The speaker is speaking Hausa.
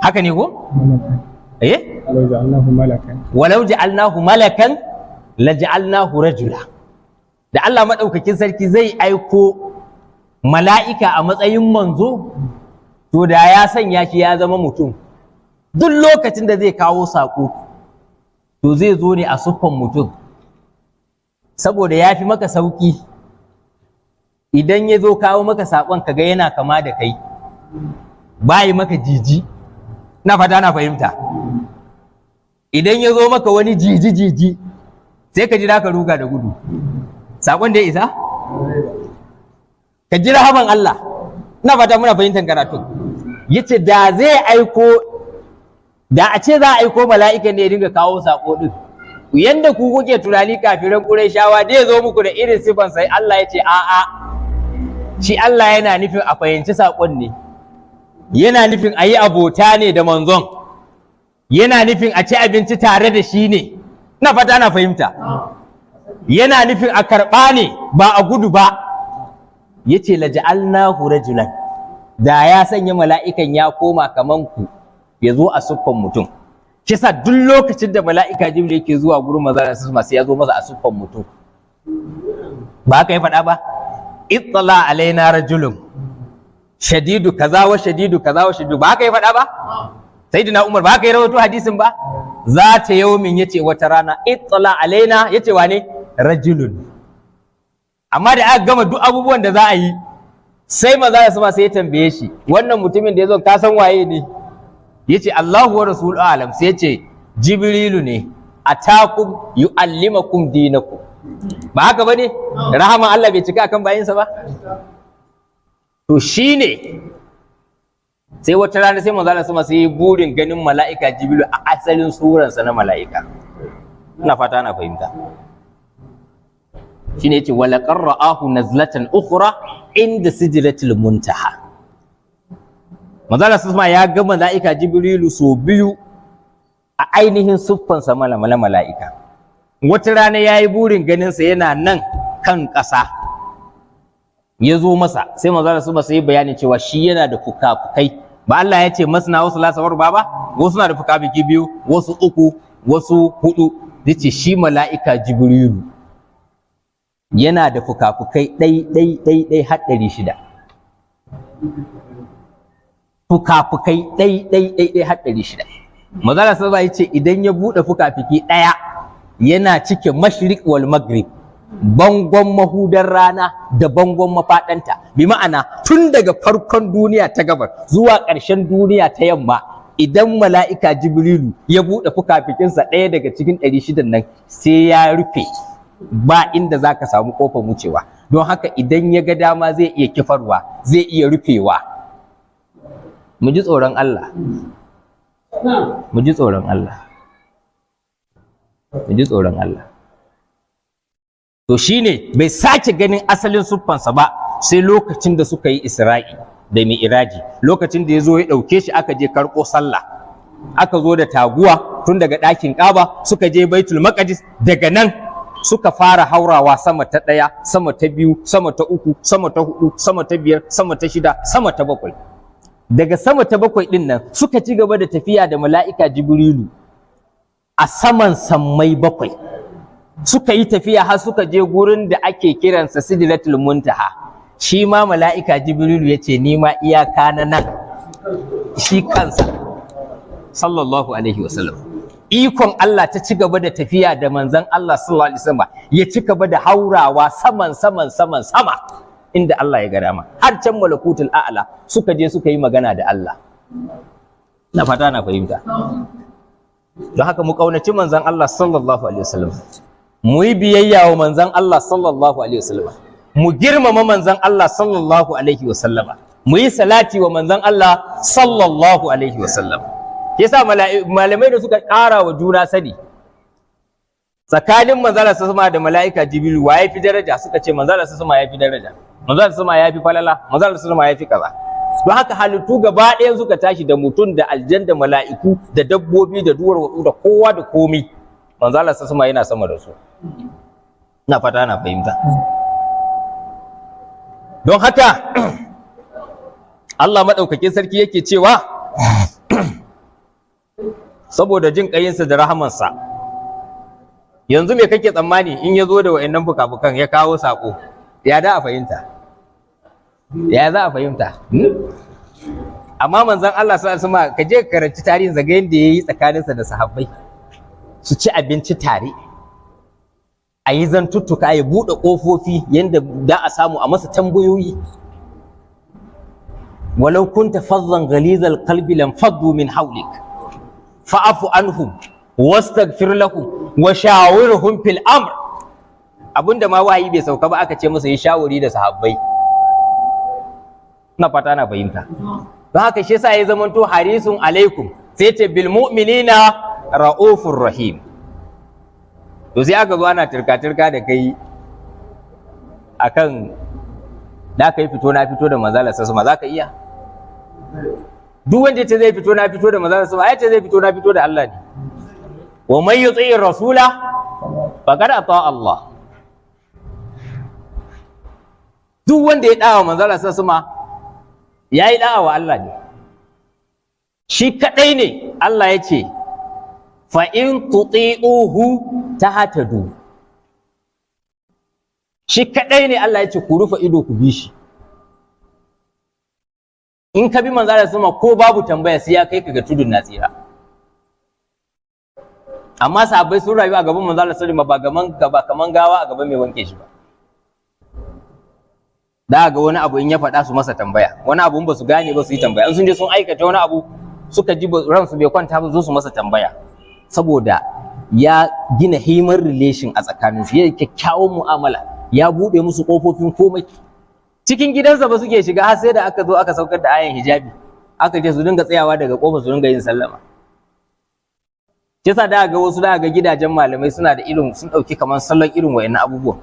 Haka ne ko? Eh. Walau ja'alnahu malakan. Walau ja'alnahu malakan laja'alnahu rajula. Da Allah madaukakin sarki zai aiko mala'ika a matsayin manzo, to da ya sanya shi ya zama mutum. Duk lokacin da zai kawo saƙo, to zai zo ne a siffan mutum, saboda ya fi maka sauƙi idan ya zo kawo maka saƙon kaga yana kama da kai, bayi maka jiji. Na fata na fahimta. Idan ya zo maka wani jiji jiji, sai ka jira ka ruga da gudu. Saƙon da ya isa ka jira haban Allah. Ina fata muna fahimtar karatu. Yace da zai aiko, da a ce za a aiko mala'ika ne ya dinga kawo saƙo din yanda ku kuke tunani, kafiran Qurayshawa, da ya zo muku da irin sifan, sai Allah ya ce a'a, shi Allah yana nufin a fahimci saƙon ne, yana nufin a yi abota ne da manzon, yana nufin a ci abinci tare da shi ne. Ina fata ana fahimta. Yana nufin a karɓa ne, ba a gudu ba. Yace laja'alnahu rajulan, da ya sanya mala'ikan ya koma kaman ku, ya zo a siffan mutum. Shi yasa duk lokacin da mala'ika Jibril yake zuwa gurin manzo Allah, sai ya zo masa a siffan mutum. Ba haka ya faɗa ba? Ittala alaina rajulun shadidu kaza wa shadidu kaza wa shadidu. Ba haka ya faɗa ba? Sayyidina Umar ba haka ya rawaito hadisin ba? Za ta yaumin, yace wata rana, ittala alaina, yace wane? Rajulun. Amma da aka gama duk abubuwan da za a yi, sai maza ya sama sai ya tambaye shi, wannan mutumin da ya zo, ka san waye ne? Yace Allahu wa rasuluhu alam. Sai yace Jibrilu ne, atakum yu'allimakum dinakum. Ba haka bane? Rahama Allah bai cika akan bayinsa ba? To shine sai wata rana sai manzo Allah sama sai burin ganin mala'ika Jibrilu a asalin suransa na mala'ika. Ina fata ana fahimta. Shine yace wala qarra'ahu nazlatan ukhra inda sidratil muntaha. Manzo Allah sama ya ga mala'ika Jibrilu so biyu a ainihin siffansa na mala'ika. Wata rana yayi burin ganin sa yana nan kan ƙasa, ya zo masa, sai manzo Allah sama sai bayanin cewa shi yana da fuka-fukai. Ba Allah ya ce masna wasu lasawar ba, wasu na da fuka-fuki biyu, wasu uku, wasu hudu. Yace shi mala'ika Jibrilu yana da fuka-fukai ɗai ɗai ɗai ɗai har 600. Fuka-fukai ɗai ɗai ɗai ɗai har 600. Manzo Allah sama ya ce idan ya buɗe fuka-fuki ɗaya, yana cike mashriq wal maghrib, bangon mahudar rana da bangon mafaɗanta. Bi ma'ana, tun daga farkon duniya ta gabar zuwa ƙarshen duniya ta yamma, idan mala'ika Jibrilu ya buɗe fukafikinsa ɗaya daga cikin 600n nan, sai ya rufe, ba inda za ka samu ƙofar wucewa. Don haka idan ya ga dama zai iya kifarwa, zai iya rufewa. Mu ji tsoron Allah, mu ji tsoron Allah, mu ji tsoron Allah. To shine bai sake ganin asalin siffansa ba sai lokacin da suka yi Isra'i da Mi'iraji, lokacin da ya zo ya ɗauke shi, aka je karɓo sallah, aka zo da taguwa tun daga ɗakin Ƙaba suka je Baitul Maqdis. Daga nan suka fara haurawa sama ta ɗaya, sama ta biyu, sama ta uku, sama ta hudu, sama ta biyar, sama ta shida, sama ta bakwai. Daga sama ta bakwai ɗin nan suka ci gaba da tafiya da mala'ika Jibrilu a saman sammai bakwai. Suka yi tafiya har suka je gurin da ake kiransa Sidratul Muntaha. Shi ma mala'ika Jibrilu ya ce ni ma iyaka na nan. Shi kansa sallallahu alaihi wasallam. Ikon Allah ta ci gaba da tafiya da manzon Allah sallallahu alaihi wasallam, ya ci gaba da haurawa saman saman saman sama inda Allah ya ga dama, har can malakutul a'la suka je suka yi magana da Allah. Na fata na fahimta. Don haka mu kaunaci manzon Allah sallallahu alaihi wasallam, mu yi biyayya wa manzon Allah sallallahu alaihi wasallam, mu girmama manzon Allah sallallahu alaihi wasallam, mu yi salati wa manzon Allah sallallahu alaihi wasallam. Yasa malamai da suka ƙara wa juna sani tsakanin manzala sama da mala'ika Jibril, wa ya fi daraja? Suka ce manzala sama ya fi daraja, manzala sama ya fi falala, manzala sama ya fi kaza. Don haka halittu gaba ɗaya suka tashi, da mutum da aljan da mala'iku da dabbobi da duwar watsu da kowa da komi, manzala sama yana sama da su. Ina fata na fahimta. Don haka Allah maɗaukakin sarki yake cewa Saboda jin ƙayinsa da rahamansa. Yanzu me kake tsammani in ya zo da wa'annan fuka-fukan ya kawo saƙo? Ya da a fahimta? Ya za a fahimta? Amma manzon Allah sallallahu alaihi wasallam, ka je ka karanci tarihin zaga yadda yayi tsakaninsa da sahabbai. Su ci abinci tare. A yi zantuttuka, ya buɗe ƙofofi yadda da a samu a masa tambayoyi. ولو كنت فظا غليظ القلب لانفضوا من حولك فاعف عنهم واستغفر لهم وشاورهم في الأمر. Abinda ma wahayi bai sauka ba, aka ce masa yi shawari da sahabbai. Ina fata na fahimta. Don haka shi yasa ya zamanto حريص عليكم, sai ce بالمؤمنين رءوف رحيم. To sai aka zo ana turka turka da kai akan da ka yi fito na fito da manzala sassuma, za ka iya? Duk wanda ce zai fito na fito da manzala sassuma, ai ce zai fito na fito da Allah ne. ومن يطع الرسول فقد أطاع الله. Duk wanda ya dawa manzala sassuma, ya yi da'a wa Allah ne. Shi kadai ne Allah ya ce فإن تطيعوه تهتدوا. Shi kadai ne Allah ya ce ku rufe ido ku bi shi. In ka bi manzo Allah sama, ko babu tambaya, sai ya kai ka ga tudun na tsira. Amma sahabbai sun rayu a gaban manzo Allah sallallahu ba gaban gaba kaman gawa a gaban mai wanke shi ba. Da ga wani abu in ya faɗa, su masa tambaya. Wani abu ba su gane ba, su yi tambaya. In sun je sun aikata wani abu, suka ji ransu bai kwanta ba, zo su masa tambaya, saboda ya gina human relation a tsakaninsu, ya kyakkyawan mu'amala, ya buɗe musu ƙofofin komai. Cikin gidansa ba suke shiga har sai da aka zo aka saukar da ayan hijabi, aka ce su dinga tsayawa daga ƙofar, su dinga yin sallama. Yasa da ga wasu, da ga gidajen malamai suna da irin, sun ɗauki kamar salon irin wa'annan abubuwan.